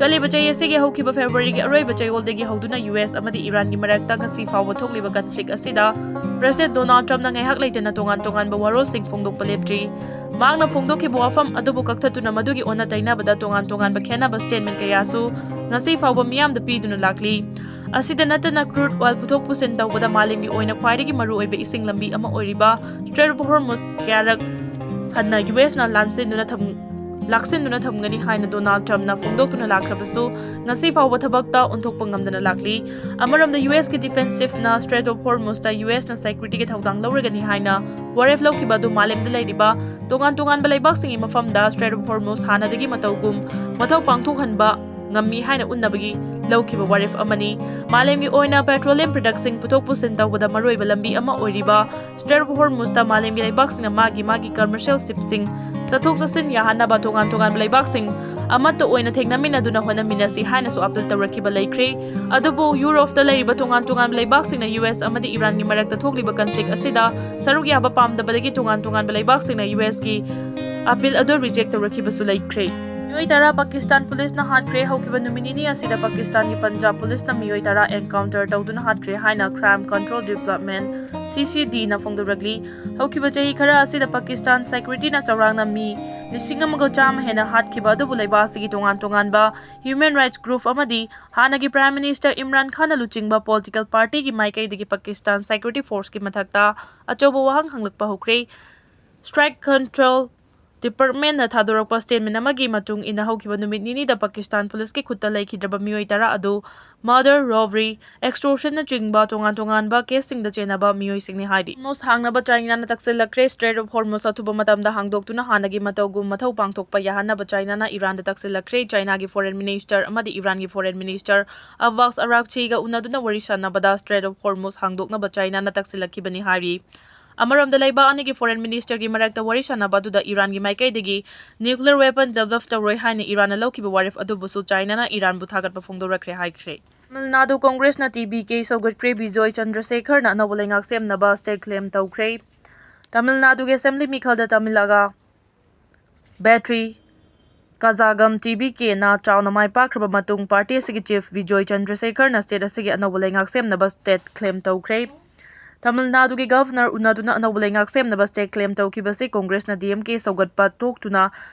ꯆꯠꯂꯤꯕ ꯆꯍꯤ ꯑꯁꯤꯒꯤ ꯍꯧꯈꯤꯕ ꯐꯦꯕ꯭ꯔꯨꯋꯥꯔꯤꯒꯤ ꯑꯔꯣꯏꯕ ꯆꯌꯣꯜꯗꯒꯤ ꯍꯧꯗꯨꯅ ꯌꯨ ꯑꯦꯁ ꯑꯃꯗꯤ ꯏꯔꯥꯟꯒꯤ ꯃꯔꯛꯇ ꯉꯁꯤ ꯐꯥꯎꯕ ꯊꯣꯛꯂꯤꯕ ꯀꯟꯐ꯭ꯂꯤꯛ ꯑꯁꯤꯗ ꯄ꯭ꯔꯦꯁꯤꯗꯦꯟꯠ ꯗꯣꯅꯥꯜꯗ ꯇ꯭ꯔꯝꯞꯅ ꯉꯥꯏꯍꯥꯛ ꯂꯩꯇꯅ ꯇꯣꯉꯥꯟ ꯇꯣꯉꯥꯟꯕ ꯋꯥꯔꯣꯜꯁꯤꯡ ꯐꯣꯡꯗꯣꯛꯄ ꯂꯦꯞꯇ꯭ꯔꯤ꯫ ꯃꯍꯥꯛꯅ ꯐꯣꯡꯗꯣꯛꯈꯤꯕ ꯋꯥꯐꯝ ꯑꯗꯨꯕꯨ ꯀꯛꯊꯠꯇꯨꯅ ꯃꯗꯨꯒꯤ ꯑꯣꯟꯅ ꯇꯩꯅꯕꯗ ꯇꯣꯉꯥꯟ ꯇꯣꯉꯥꯟꯕ ꯈꯦꯠꯅꯕ ꯁ꯭ꯇꯦꯠꯃꯦꯟꯠ ꯀꯌꯥꯁꯨ ꯉꯁꯤ ꯐꯥꯎꯕ ꯃꯤꯌꯥꯝꯗ ꯄꯤꯗꯨꯅ ꯂꯥꯛꯂꯤ꯫ ꯑꯁꯤꯗ ꯅꯠꯇꯅ ꯀ꯭ꯔꯨꯗ ꯑꯣꯏꯜ ꯄꯨꯊꯣꯛ ꯄꯨꯁꯤꯟ ꯇꯧꯕꯗ ꯃꯥꯂꯦꯝꯒꯤ ꯑꯣꯏꯅ ꯈ꯭ꯋꯥꯏꯗꯒꯤ ꯃꯔꯨꯑꯣꯏꯕ ꯏꯁꯤꯡ ꯂꯝꯕꯤ ꯑꯃ ꯑꯣꯏꯔꯤꯕ ꯁ꯭ꯇ꯭ꯔꯦꯠ ꯑꯣꯐ ꯍꯣꯔꯃꯨꯖ ꯀꯌꯥꯔꯛ ꯍꯟꯅ ꯌꯨ ꯑꯦꯁꯅ ꯂꯥꯟꯁꯤꯟꯗꯨꯅ ꯊꯝ-, ꯂꯥꯛꯁꯤꯟꯗꯨꯅ ꯊꯝꯒꯅꯤ ꯍꯥꯏꯅ ꯗꯣꯅꯥꯜꯗ ꯇ꯭ꯔꯝꯞꯅ ꯐꯣꯡꯗꯣꯛꯇꯨꯅ ꯂꯥꯛꯈ꯭ꯔꯕꯁꯨ ꯉꯁꯤ ꯐꯥꯎꯕ ꯊꯕꯛꯇ ꯑꯣꯟꯊꯣꯛꯄ ꯉꯝꯗꯅ ꯂꯥꯛꯂꯤ꯫ ꯑꯃꯔꯣꯝꯗ ꯌꯨ ꯑꯦꯁꯀꯤ ꯗꯤꯐꯦꯟꯁ ꯆꯤꯐꯅ ꯁ꯭ꯇ꯭ꯔꯦꯠ ꯑꯣꯐ ꯍꯣꯔꯃꯨꯖꯇ ꯌꯨ ꯑꯦꯁꯅ ꯁꯦꯀ꯭ꯌꯨꯔꯤꯇꯤꯒꯤ ꯊꯧꯗꯥꯡ ꯂꯧꯔꯒꯅꯤ ꯍꯥꯏꯅ ꯋꯥꯔꯦꯞ ꯂꯧꯈꯤꯕ ꯑꯗꯨ ꯃꯥꯂꯦꯝꯗ ꯂꯩꯔꯤꯕ ꯇꯣꯉꯥꯟ ꯇꯣꯉꯥꯟꯕ ꯂꯩꯕꯥꯛꯁꯤꯡꯒꯤ ꯃꯐꯝꯗ ꯁ꯭ꯇ꯭ꯔꯦꯠ ꯑꯣꯐ ꯍꯣꯔꯃꯨꯖ ꯍꯥꯟꯅꯗꯒꯤ ꯃꯇꯧꯒꯨꯝ ꯃꯊꯧ ꯄꯥꯡꯊꯣꯛꯍꯟꯕ ꯉꯝꯃꯤ ꯍꯥꯏꯅ ꯎꯠꯅꯕꯒꯤ ꯂꯧꯈꯤꯕ ꯋꯥꯔꯦꯞ ꯑꯃꯅꯤ꯫ ꯃꯥꯂꯦꯝꯒꯤ ꯑꯣꯏꯅ ꯄꯦꯇ꯭ꯔꯣꯂꯤꯌꯝ ꯄ꯭ꯔꯗꯛꯁꯤꯡ ꯄꯨꯊꯣꯛ ꯄꯨꯁꯤꯟ ꯇꯧꯕꯗ ꯃꯔꯨꯑꯣꯏꯕ ꯂꯝꯕꯤ ꯑꯃ ꯑꯣꯏꯔꯤꯕ ꯁ꯭ꯇ꯭ꯔꯦꯠ ꯑꯣꯐ ꯍꯣꯔꯃꯨꯖꯇ ꯃꯥꯂꯦꯝꯒꯤ ꯂꯩꯕꯥꯛꯁꯤꯡꯅ ꯃꯥꯒꯤ ꯃꯥꯒꯤ ꯀꯃꯔꯁꯤꯌꯦꯜ ꯁꯤꯞꯁꯤꯡ ꯆꯠꯊꯣꯛ ꯆꯠꯁꯤꯟ ꯌꯥꯍꯟꯅꯕ ꯇꯣꯉꯥꯟ ꯇꯣꯉꯥꯟꯕ ꯂꯩꯕꯥꯛꯁꯤꯡ ꯑꯃꯠꯇ ꯑꯣꯏꯅ ꯊꯦꯡꯅꯃꯤꯟꯅꯗꯨꯅ ꯍꯣꯠꯅꯃꯤꯟꯅꯁꯤ ꯍꯥꯏꯅꯁꯨ ꯑꯄꯤꯜ ꯇꯧꯔꯛꯈꯤꯕ ꯂꯩꯈ꯭ꯔꯦ꯫ ꯑꯗꯨꯕꯨ ꯌꯨꯔꯣꯞꯇ ꯂꯩꯔꯤꯕ ꯇꯣꯉꯥꯟ ꯇꯣꯉꯥꯟꯕ ꯂꯩꯕꯥꯛꯁꯤꯡꯅ ꯌꯨ ꯑꯦꯁ ꯑꯃꯗꯤ ꯏꯔꯥꯟꯒꯤ ꯃꯔꯛꯇ ꯊꯣꯛꯂꯤꯕ ꯀꯟꯐ꯭ꯂꯤꯛ ꯑꯁꯤꯗ ꯁꯔꯨꯛ ꯌꯥꯕ ꯄꯥꯝꯗꯕꯗꯒꯤ ꯇꯣꯉꯥꯟ ꯇꯣꯉꯥꯟꯕ ꯂꯩꯕꯥꯛꯁꯤꯡꯅ ꯌꯨ ꯑꯦꯁꯀꯤ ꯑꯄꯤꯜ ꯑꯗꯨ ꯔꯤꯖꯦꯛ ꯇꯧꯔꯛꯈꯤꯕꯁꯨ ꯂꯩꯈ꯭ꯔꯦ꯫ ꯃꯤꯑꯣꯏ ꯇꯔꯥ ꯄꯥꯀꯤꯁꯇꯥꯟ ꯄꯨꯂꯤꯁꯅ ꯍꯥꯠꯈ꯭ꯔꯦ꯫ ꯍꯧꯈꯤꯕ ꯅꯨꯃꯤꯠ ꯅꯤꯅꯤ ꯑꯁꯤꯗ ꯄꯥꯀꯤꯁꯇꯥꯟꯒꯤ ꯄꯟꯖꯥꯕ ꯄꯨꯂꯤꯁꯅ ꯃꯤꯑꯣꯏ ꯇꯔꯥ ꯑꯦꯟꯀꯥꯎꯟꯇꯔ ꯇꯧꯗꯨꯅ ꯍꯥꯠꯈ꯭ꯔꯦ ꯍꯥꯏꯅ Crime Control Department, ꯁꯤ ꯁꯤ ꯗꯤꯅ ꯐꯣꯡꯗꯣꯔꯛꯂꯤ꯫ ꯍꯧꯈꯤꯕ ꯆꯍꯤ ꯈꯔ ꯑꯁꯤꯗ ꯄꯥꯀꯤꯁꯇꯥꯟ ꯁꯦꯀ꯭ꯌꯨꯔꯤꯇꯤꯅ ꯆꯥꯎꯔꯥꯛꯅ ꯃꯤ ꯂꯤꯁꯤꯡ ꯑꯃꯒ ꯆꯥꯝꯃ ꯍꯦꯟꯅ ꯍꯥꯠꯈꯤꯕ ꯑꯗꯨꯕꯨ ꯂꯩꯕꯥꯛ ꯑꯁꯤꯒꯤ ꯇꯣꯉꯥꯟ ꯇꯣꯉꯥꯟꯕ ꯍ꯭ꯌꯨꯃꯦꯟ ꯔꯥꯏꯠꯁ ꯒ꯭ꯔꯨꯞ ꯑꯃꯗꯤ ꯍꯥꯟꯅꯒꯤ ꯄ꯭ꯔꯥꯏꯝ ꯃꯤꯅꯤꯁꯇꯔ ꯏꯝꯔꯥꯟ ꯈꯥꯟꯅ ꯂꯨꯆꯤꯡꯕ ꯄꯣꯂꯤꯇꯤꯀꯦꯜ ꯄꯥꯔꯇꯤꯒꯤ ꯃꯥꯏꯀꯩꯗꯒꯤ ꯄꯥꯀꯤꯁꯇꯥꯟ ꯁꯦꯀ꯭ꯌꯨꯔꯤꯇꯤ ꯐꯣꯔꯁꯀꯤ ꯃꯊꯛꯇ ꯑꯆꯧꯕ ꯋꯥꯍꯪ ꯍꯪꯂꯛꯄ ꯍꯧꯈ꯭ꯔꯦ꯫ ꯁ꯭ꯇ꯭ꯔꯥꯏꯛ ꯀꯟꯇ꯭ꯔꯣꯜ ꯗꯤꯄꯥꯔꯠꯃꯦꯟꯅ ꯊꯥꯗꯣꯔꯛꯄ ꯁ꯭ꯇꯦꯠꯃꯦꯟ ꯑꯃꯒꯤ ꯃꯇꯨꯡ ꯏꯟꯅ, ꯍꯧꯈꯤꯕ ꯅꯨꯃꯤꯠ ꯅꯤꯅꯤꯗ ꯄꯥꯀꯤꯁꯇꯥꯟ ꯄꯨꯂꯤꯁꯀꯤ ꯈꯨꯠꯇ ꯂꯩꯈꯤꯗ꯭ꯔꯕ ꯃꯤꯑꯣꯏ ꯇꯔꯥ ꯑꯗꯨ ꯃꯔꯗꯔ, ꯔꯣꯕꯔꯤ, ꯑꯦꯛꯁꯇꯣꯔꯁꯟꯅꯆꯤꯡꯕ ꯇꯣꯉꯥꯟ ꯇꯣꯉꯥꯟꯕ ꯀꯦꯁꯁꯤꯡꯗ ꯆꯦꯟꯅꯕ ꯃꯤꯑꯣꯏꯁꯤꯡꯅꯤ ꯍꯥꯏꯔꯤ꯫ ꯍꯣꯔꯃꯨꯖ ꯍꯥꯡꯅꯕ ꯆꯥꯏꯅꯥꯅ ꯇꯛꯁꯤꯜꯂꯛꯈ꯭ꯔꯦ꯫ ꯁ꯭ꯇ꯭ꯔꯦꯠ ꯑꯣꯐ ꯍꯣꯔꯃꯨꯖ ꯑꯊꯨꯕ ꯃꯇꯝꯗ ꯍꯥꯡꯗꯣꯛꯇꯨꯅ ꯍꯥꯟꯅꯒꯤ ꯃꯇꯧꯒꯨꯝ ꯃꯊꯧ ꯄꯥꯡꯊꯣꯛꯄ ꯌꯥꯍꯟꯅꯕ ꯆꯥꯏꯅꯥꯅ ꯏꯔꯥꯟꯗ ꯇꯛꯁꯤꯜꯂꯛꯈ꯭ꯔꯦ꯫ ꯆꯥꯏꯅꯥꯒꯤ ꯐꯣꯔꯦꯟ ꯃꯤꯅꯤꯁꯇꯔ ꯑꯃꯗꯤ ꯏꯔꯥꯟꯒꯤ ꯐꯣꯔꯦꯟ ꯃꯤꯅꯤꯁꯇꯔ ꯑꯕꯥꯁ ꯑꯔꯥꯛꯆꯤꯒ ꯎꯅꯗꯨꯅ ꯋꯥꯔꯤ ꯁꯥꯟꯅꯕꯗ ꯁ꯭ꯇ꯭ꯔꯦꯠ ꯑꯣꯐ ꯍꯣꯔꯃꯨꯖ ꯍꯥꯡꯗꯣꯛꯅꯕ ꯆꯥꯏꯅꯥꯅ ꯇꯛꯁꯤꯜꯂꯛꯈꯤꯕꯅꯤ ꯍꯥꯏꯔꯤ꯫ ꯑꯃꯔꯣꯝꯗ, ꯂꯩꯕꯥꯛ ꯑꯅꯤꯒꯤ ꯐꯣꯔꯦꯟ ꯃꯤꯅꯤꯁꯇꯔꯒꯤ ꯃꯔꯛꯇ ꯋꯥꯔꯤ ꯁꯥꯟꯅꯕ ꯑꯗꯨꯗ ꯏꯔꯥꯟꯒꯤ ꯃꯥꯏꯀꯩꯗꯒꯤ ꯅ꯭ꯌꯨꯀ꯭ꯂꯤꯌꯔ ꯋꯦꯄꯟ ꯗꯤꯚꯦꯂꯞ ꯇꯧꯔꯣꯏ ꯍꯥꯏꯅ ꯏꯔꯥꯟꯅ ꯂꯧꯈꯤꯕ ꯋꯥꯔꯦꯞ ꯑꯗꯨꯕꯨꯁꯨ ꯆꯥꯏꯅꯥꯅ ꯏꯔꯥꯟꯕꯨ ꯊꯥꯒꯠꯄ ꯐꯣꯡꯗꯣꯔꯛꯈ꯭ꯔꯦ ꯍꯥꯏꯈ꯭ꯔꯦ꯫ ꯇꯥꯃꯤꯜ ꯅꯥꯗꯨ ꯀꯣꯡꯒ꯭ꯔꯦꯁꯅ ꯇꯤ ꯕꯤ ꯀꯦ ꯁꯧꯒꯠꯈ꯭ꯔꯦ꯫ ꯕꯤꯖꯣꯏ ꯆꯟꯗ꯭ꯔꯁꯦꯈꯔꯅ ꯑꯅꯧꯕ ꯂꯩꯉꯥꯛ ꯁꯦꯝꯅꯕ ꯁ꯭ꯇꯦꯠ ꯀ꯭ꯂꯦꯝ ꯇꯧꯈ꯭ꯔꯦ꯫ ꯇꯥꯃꯤꯜ ꯅꯥꯗꯨꯒꯤ ꯑꯦꯁꯦꯝꯕ꯭ꯂꯤ ꯃꯤꯈꯜꯗ Tamilaga Vettri Kazhagam T V ꯀꯦꯅ ꯆꯥꯎꯅ ꯃꯥꯏ ꯄꯥꯛꯈ꯭ꯔꯕ ꯃꯇꯨꯡ, ꯄꯥꯔꯇꯤ ꯑꯁꯤꯒꯤ ꯆꯤꯐ ꯕꯤꯖꯣꯏ ꯆꯟꯗ꯭ꯔꯁꯦꯈꯔꯅ ꯁ꯭ꯇꯦꯠ ꯑꯁꯤꯒꯤ ꯑꯅꯧꯕ ꯂꯩꯉꯥꯛ ꯁꯦꯝꯅꯕ ꯁ꯭ꯇꯦꯠ ꯀ꯭ꯂꯦꯝ ꯇꯧꯈ꯭ꯔꯦ꯫ ꯇꯥꯃꯤꯜ ꯅꯥꯗꯨꯒꯤ ꯒꯚꯔꯅꯔ ꯎꯅꯗꯨꯅ ꯑꯅꯧꯕ ꯂꯩꯉꯥꯛ ꯁꯦꯝꯅꯕ ꯁ꯭ꯇꯦꯠ ꯀ꯭ꯂꯦꯝ ꯇꯧꯈꯤꯕꯁꯤ ꯀꯣꯡꯒ꯭ꯔꯦꯁꯅ ꯗꯤ ꯑꯦꯝ ꯀꯦ ꯁꯧꯒꯠꯄ ꯇꯣꯛꯇꯨꯅ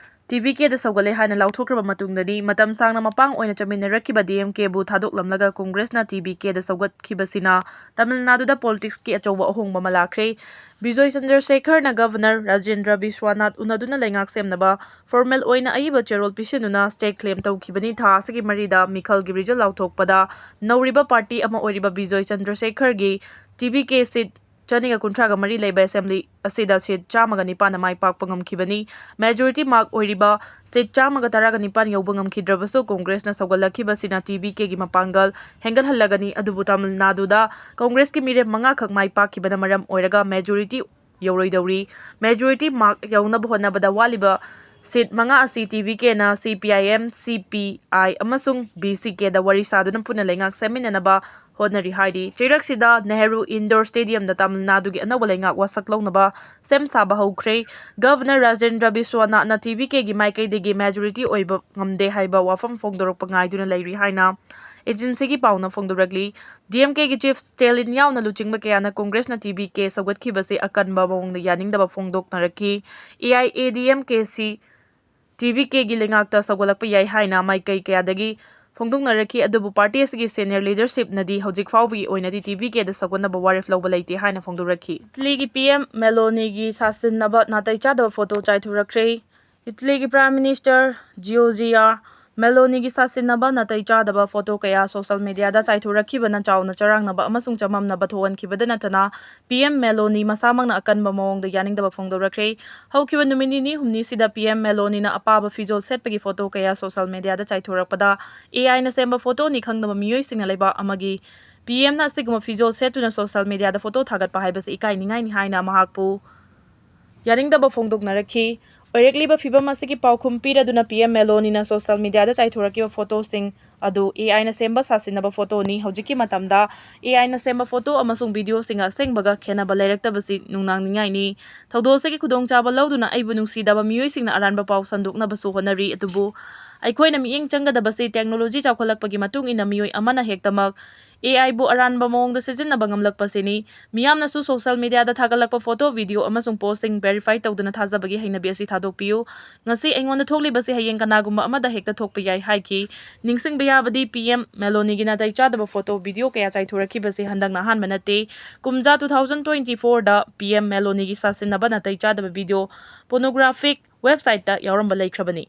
ꯇꯤ ꯕꯤ ꯀꯦꯗ ꯁꯧꯒꯠꯂꯦ ꯍꯥꯏꯅ ꯂꯥꯎꯊꯣꯛꯈ꯭ꯔꯕ ꯃꯇꯨꯡꯗꯅꯤ꯫ ꯃꯇꯝ ꯁꯥꯡꯅ ꯃꯄꯥꯡ ꯑꯣꯏꯅ ꯆꯠꯃꯤꯟꯅꯔꯛꯈꯤꯕ ꯗꯤ ꯑꯦꯝ ꯀꯦꯕꯨ ꯊꯥꯗꯣꯛꯂꯝꯂꯒ ꯀꯣꯡꯒ꯭ꯔꯦꯁꯅ ꯇꯤ ꯕꯤ ꯀꯦꯗ ꯁꯧꯒꯠꯈꯤꯕꯁꯤꯅ ꯇꯥꯃꯤꯜ ꯅꯥꯗꯨꯗ ꯄꯣꯂꯤꯇꯤꯛꯁꯀꯤ ꯑꯆꯧꯕ ꯑꯍꯣꯡꯕ ꯑꯃ ꯂꯥꯛꯈ꯭ꯔꯦ꯫ ꯕꯤꯖꯣꯏ ꯆꯟꯗ꯭ꯔꯁꯦꯈꯔꯅ ꯒꯚꯔꯅꯔ ꯔꯥꯖꯦꯟꯗ꯭ꯔ ꯕꯤꯁ꯭ꯋꯥꯅꯥꯊ ꯎꯅꯗꯨꯅ ꯂꯩꯉꯥꯛ ꯁꯦꯝꯅꯕ ꯐꯣꯔꯃꯦꯜ ꯑꯣꯏꯅ ꯑꯏꯕ ꯆꯦꯔꯣꯜ ꯄꯤꯁꯤꯟꯗꯨꯅ ꯁ꯭ꯇꯦꯠ ꯀ꯭ꯂꯦꯝ ꯇꯧꯈꯤꯕꯅꯤ꯫ ꯊꯥ ꯑꯁꯤꯒꯤ ꯃꯔꯤꯗ ꯃꯤꯈꯜꯒꯤ ꯔꯤꯖꯜ ꯂꯥꯎꯊꯣꯛꯄꯗ ꯅꯧꯔꯤꯕ ꯄꯥꯔꯇꯤ ꯑꯃ ꯑꯣꯏꯔꯤꯕ ꯕꯤꯖꯣꯏ ꯆꯟꯗ꯭ꯔꯁꯦꯈꯔꯒꯤ ꯇꯤ ꯕꯤ ꯀꯦ ꯁꯤꯠ ꯆꯅꯤꯒ ꯀꯨꯟꯊ꯭ꯔꯥꯒ ꯃꯔꯤ ꯂꯩꯕ ꯑꯦꯁꯦꯝꯕ꯭ꯂꯤ ꯑꯁꯤꯗ ꯁꯤꯠ ꯆꯥꯝꯃꯒ ꯅꯤꯄꯥꯟꯅ ꯃꯥꯏ ꯄꯥꯛꯄ ꯉꯝꯈꯤꯕꯅꯤ꯫ ꯃꯦꯖꯣꯔꯤꯇꯤ ꯃꯥꯔꯛ ꯑꯣꯏꯔꯤꯕ ꯁꯤꯠ ꯆꯥꯝꯃꯒ ꯇꯔꯥꯒ ꯅꯤꯄꯥꯟ ꯌꯧꯕ ꯉꯝꯈꯤꯗ꯭ꯔꯕꯁꯨ, ꯀꯣꯡꯒ꯭ꯔꯦꯁꯅ ꯁꯧꯒꯠꯂꯛꯈꯤꯕꯁꯤꯅ ꯇꯤ ꯕꯤ ꯀꯦꯒꯤ ꯃꯄꯥꯡꯒꯜ ꯍꯦꯟꯒꯠꯍꯜꯂꯒꯅꯤ꯫ ꯑꯗꯨꯕꯨ ꯇꯥꯃꯤꯜ ꯅꯥꯗꯨꯗ ꯀꯣꯡꯒ꯭ꯔꯦꯁꯀꯤ ꯃꯤꯔꯦꯞ ꯃꯉꯥꯈꯛ ꯃꯥꯏ ꯄꯥꯛꯈꯤꯕꯅ ꯃꯔꯝ ꯑꯣꯏꯔꯒ ꯃꯦꯖꯣꯔꯤꯇꯤ ꯌꯧꯔꯣꯏꯗꯧꯔꯤ꯫ ꯃꯦꯖꯣꯔꯤꯇꯤ ꯃꯥꯔꯛ ꯌꯧꯅꯕ ꯍꯣꯠꯅꯕꯗ ꯋꯥꯠꯂꯤꯕ ꯁꯤꯠ ꯃꯉꯥ ꯑꯁꯤ ꯇꯤ ꯚꯤ ꯀꯦꯅ ꯁꯤ ꯄꯤ ꯑꯥꯏ ꯑꯦꯝ, ꯁꯤ ꯄꯤ ꯑꯥꯏ ꯑꯃꯁꯨꯡ ꯕꯤ ꯁꯤ ꯀꯦꯗ ꯋꯥꯔꯤ ꯁꯥꯗꯨꯅ ꯄꯨꯟꯅ ꯂꯩꯉꯥꯛ ꯁꯦꯝꯃꯤꯟꯅꯅꯕ ꯍꯣꯠꯅꯔꯤ ꯍꯥꯏꯔꯤ꯫ ꯆꯩꯔꯛꯁꯤꯗ ꯅꯦꯍꯔꯨ ꯏꯟꯗꯣꯔ ꯁ꯭ꯇꯦꯗꯤꯌꯝꯗ ꯇꯥꯃꯤꯜ ꯅꯥꯗꯨꯒꯤ ꯑꯅꯧꯕ ꯂꯩꯉꯥꯛ ꯋꯥꯁꯛ ꯂꯧꯅꯕ ꯁꯦꯝ ꯁꯥꯕ ꯍꯧꯈ꯭ꯔꯦ꯫ ꯒꯚꯔꯅꯔ ꯔꯥꯖꯦꯟꯗ꯭ꯔ ꯕꯤꯁ꯭ꯋꯅꯥꯊꯅ ꯇꯤ ꯚꯤ ꯀꯦꯒꯤ ꯃꯥꯏꯀꯩꯗꯒꯤ ꯃꯦꯖꯣꯔꯤꯇꯤ ꯑꯣꯏꯕ ꯉꯝꯗꯦ ꯍꯥꯏꯕ ꯋꯥꯐꯝ ꯐꯣꯡꯗꯣꯔꯛꯄ ꯉꯥꯏꯗꯨꯅ ꯂꯩꯔꯤ ꯍꯥꯏꯅ ꯑꯦꯖꯦꯟꯁꯤꯒꯤ ꯄꯥꯎꯅ ꯐꯣꯡꯗꯣꯔꯛꯂꯤ꯫ ꯗꯤ ꯑꯦꯝ ꯀꯦꯒꯤ ꯆꯤꯐ ꯁ꯭ꯇꯦꯂꯤꯟ ꯌꯥꯎꯅ ꯂꯨꯆꯤꯡꯕ ꯀꯌꯥꯅ ꯀꯣꯡꯒ꯭ꯔꯦꯁꯅ ꯇꯤ ꯚꯤ ꯀꯦ ꯁꯧꯒꯠꯈꯤꯕꯁꯤ ꯑꯀꯟꯕ ꯃꯑꯣꯡꯗ ꯌꯥꯅꯤꯡꯗꯕ ꯐꯣꯡꯗꯣꯛꯅꯔꯛꯈꯤ꯫ A I A D M K C T V ꯀꯦꯒꯤ ꯂꯩꯉꯥꯛꯇ ꯁꯧꯒꯠꯂꯛꯄ ꯌꯥꯏ ꯍꯥꯏꯅ ꯃꯥꯏꯀꯩ ꯀꯌꯥꯗꯒꯤ ꯐꯣꯡꯗꯣꯛꯅꯔꯛꯈꯤ, ꯑꯗꯨꯕꯨ ꯄꯥꯔꯇꯤ ꯑꯁꯤꯒꯤ ꯁꯦꯅꯤꯌꯔ ꯂꯤꯗꯔꯁꯤꯞꯅꯗꯤ ꯍꯧꯖꯤꯛ ꯐꯥꯎꯕꯒꯤ ꯑꯣꯏꯅꯗꯤ ꯇꯤ ꯚꯤ ꯀꯦꯗ ꯁꯧꯒꯠꯅꯕ ꯋꯥꯔꯦꯞ ꯂꯧꯕ ꯂꯩꯇꯦ ꯍꯥꯏꯅ ꯐꯣꯡꯗꯣꯔꯛꯈꯤ꯫ ꯏꯇꯂꯤꯒꯤ ꯄꯤ ꯑꯦꯝ ꯃꯦꯂꯣꯅꯤꯒꯤ ꯁꯥꯁꯤꯟꯅꯕ ꯅꯥꯇꯩ ꯆꯥꯗꯕ ꯐꯣꯇꯣ ꯆꯥꯏꯊꯣꯔꯛꯈ꯭ꯔꯦ꯫ ꯏꯇꯂꯤꯒꯤ ꯄ꯭ꯔꯥꯏꯝ ꯃꯤꯅꯤꯁꯇꯔ ꯖꯤꯌꯣꯔꯖꯤꯌꯥ ꯃꯦꯂꯣꯅꯤꯒꯤ ꯁꯥꯁꯤꯟꯅꯕ ꯅꯥꯇꯩ ꯆꯥꯗꯕ ꯐꯣꯇꯣ ꯀꯌꯥ ꯁꯣꯁꯤꯌꯦꯜ ꯃꯤꯗꯤꯌꯥꯗ ꯆꯥꯏꯊꯣꯔꯛꯈꯤꯕꯅ ꯆꯥꯎꯅ ꯆꯔꯥꯡꯅꯕ ꯑꯃꯁꯨꯡ ꯆꯃꯝꯅꯕ ꯊꯣꯛꯍꯟꯈꯤꯕꯗ ꯅꯠꯇꯅ, ꯄꯤ ꯑꯦꯝ ꯃꯦꯂꯣꯅꯤ ꯃꯁꯥꯃꯛꯅ ꯑꯀꯟꯕ ꯃꯑꯣꯡꯗ ꯌꯥꯅꯤꯡꯗꯕ ꯐꯣꯡꯗꯣꯔꯛꯈ꯭ꯔꯦ꯫ ꯍꯧꯈꯤꯕ ꯅꯨꯃꯤꯠ ꯅꯤꯅꯤ ꯍꯨꯝꯅꯤꯁꯤꯗ ꯄꯤ ꯑꯦꯝ ꯃꯦꯂꯣꯅꯤꯅ ꯑꯄꯥꯕ ꯐꯤꯖꯣꯜ ꯁꯦꯠꯄꯒꯤ ꯐꯣꯇꯣ ꯀꯌꯥ ꯁꯣꯁꯤꯌꯦꯜ ꯃꯤꯗꯤꯌꯥꯗ ꯆꯥꯏꯊꯣꯔꯛꯄꯗ, ꯑꯦ ꯑꯥꯏꯅ ꯁꯦꯝꯕ ꯐꯣꯇꯣꯅꯤ ꯈꯪꯗꯕ ꯃꯤꯑꯣꯏꯁꯤꯡꯅ ꯂꯩꯕꯥꯛ ꯑꯃꯒꯤ ꯄꯤ ꯑꯦꯝꯅ ꯑꯁꯤꯒꯨꯝꯕ ꯐꯤꯖꯣꯜ ꯁꯦꯠꯇꯨꯅ ꯁꯣꯁꯤꯌꯦꯜ ꯃꯤꯗꯤꯌꯥꯗ ꯐꯣꯇꯣ ꯊꯥꯒꯠꯄ ꯍꯥꯏꯕꯁꯤ ꯏꯀꯥꯏꯅꯤꯡꯉꯥꯏꯅꯤ ꯍꯥꯏꯅ ꯃꯍꯥꯛꯄꯨ ꯌꯥꯅꯤꯡꯗꯕ ꯐꯣꯡꯗꯣꯛꯅꯔꯛꯈꯤ꯫ ꯑꯣꯏꯔꯛꯂꯤꯕ ꯐꯤꯚꯝ ꯑꯁꯤꯒꯤ ꯄꯥꯎꯈꯨꯝ ꯄꯤꯔꯗꯨꯅ ꯄꯤ ꯑꯦꯝ ꯃꯦꯂꯣꯅꯤꯅ ꯁꯣꯁꯤꯌꯦꯜ ꯃꯤꯗꯤꯌꯥꯗ ꯆꯥꯏꯊꯣꯔꯛꯈꯤꯕ ꯐꯣꯇꯣꯁꯤꯡ ꯑꯗꯨ ꯑꯦ ꯑꯥꯏꯅ ꯁꯦꯝꯕ ꯁꯥꯁꯤꯟꯅꯕ ꯐꯣꯇꯣꯅꯤ꯫ ꯍꯧꯖꯤꯛꯀꯤ ꯃꯇꯝꯗ ꯑꯦ ꯑꯥꯏꯅ ꯁꯦꯝꯕ ꯐꯣꯇꯣ ꯑꯃꯁꯨꯡ ꯚꯤꯗꯤꯑꯣꯁꯤꯡꯒ ꯑꯁꯦꯡꯕꯒ ꯈꯦꯠꯅꯕ ꯂꯩꯔꯛꯇꯕꯁꯤ ꯅꯨꯡꯅꯥꯡꯅꯤꯡꯉꯥꯏꯅꯤ꯫ ꯊꯧꯗꯣꯛ ꯑꯁꯤꯒꯤ ꯈꯨꯗꯣꯡꯆꯥꯕ ꯂꯧꯗꯨꯅ ꯑꯩꯕꯨ ꯅꯨꯡꯁꯤꯗꯕ ꯃꯤꯑꯣꯏꯁꯤꯡꯅ ꯑꯔꯥꯟꯕ ꯄꯥꯎ ꯁꯟꯗꯣꯛꯅꯕꯁꯨ ꯍꯣꯠꯅꯔꯤ, ꯑꯗꯨꯕꯨ ꯑꯩꯈꯣꯏꯅ ꯃꯤꯠꯌꯦꯡ ꯆꯪꯒꯗꯕꯁꯤ ꯇꯦꯛꯅꯣꯂꯣꯖꯤ ꯆꯥꯎꯈꯠꯂꯛꯄꯒꯤ ꯃꯇꯨꯡ ꯏꯟꯅ ꯃꯤꯑꯣꯏ ꯑꯃꯅ ꯍꯦꯛꯇꯃꯛ ꯑꯦ ꯑꯥꯏꯕꯨ ꯑꯔꯥꯟꯕ ꯃꯑꯣꯡꯗ ꯁꯤꯖꯤꯟꯅꯕ ꯉꯝꯂꯛꯄꯁꯤꯅꯤ꯫ ꯃꯤꯌꯥꯝꯅꯁꯨ ꯁꯣꯁꯤꯌꯦꯜ ꯃꯤꯗꯤꯌꯥꯗ ꯊꯥꯒꯠꯂꯛꯄ ꯐꯣꯇꯣ, ꯚꯤꯗꯤꯑꯣ ꯑꯃꯁꯨꯡ ꯄꯣꯁꯁꯤꯡ ꯚꯦꯔꯤꯐꯥꯏ ꯇꯧꯗꯨꯅ ꯊꯥꯖꯕꯒꯤ ꯍꯩꯅꯕꯤ ꯑꯁꯤ ꯊꯥꯗꯣꯛꯄꯤꯌꯨ꯫ ꯉꯁꯤ ꯑꯩꯉꯣꯟꯗ ꯊꯣꯛꯂꯤꯕꯁꯤ ꯍꯌꯦꯡ ꯀꯅꯥꯒꯨꯝꯕ ꯑꯃꯗ ꯍꯦꯛꯇ ꯊꯣꯛꯄ ꯌꯥꯏ ꯍꯥꯏꯈꯤ꯫ ꯅꯤꯡꯁꯤꯡꯕ ꯌꯥꯕꯗꯤ, ꯄꯤ ꯑꯦꯝ ꯃꯦꯂꯣꯅꯤꯒꯤ ꯅꯥꯇꯩ ꯆꯥꯗꯕ ꯐꯣꯇꯣ, ꯚꯤꯗꯤꯑꯣ ꯀꯌꯥ ꯆꯥꯏꯊꯣꯔꯛꯈꯤꯕꯁꯤ ꯍꯟꯗꯛꯅ ꯑꯍꯥꯟꯕ ꯅꯠꯇꯦ꯫ ꯀꯨꯝꯖꯥ two thousand twenty fourꯗ ꯄꯤ ꯑꯦꯝ ꯃꯦꯂꯣꯅꯤꯒꯤ ꯁꯥꯁꯤꯟꯅꯕ ꯅꯥꯇꯩ ꯆꯥꯗꯕ ꯚꯤꯗꯤꯑꯣ ꯄꯣꯔꯅꯣꯒ꯭ꯔꯥꯐꯤꯛ ꯋꯦꯕꯁꯥꯏꯠꯇ ꯌꯥꯎꯔꯝꯕ ꯂꯩꯈ꯭ꯔꯕꯅꯤ꯫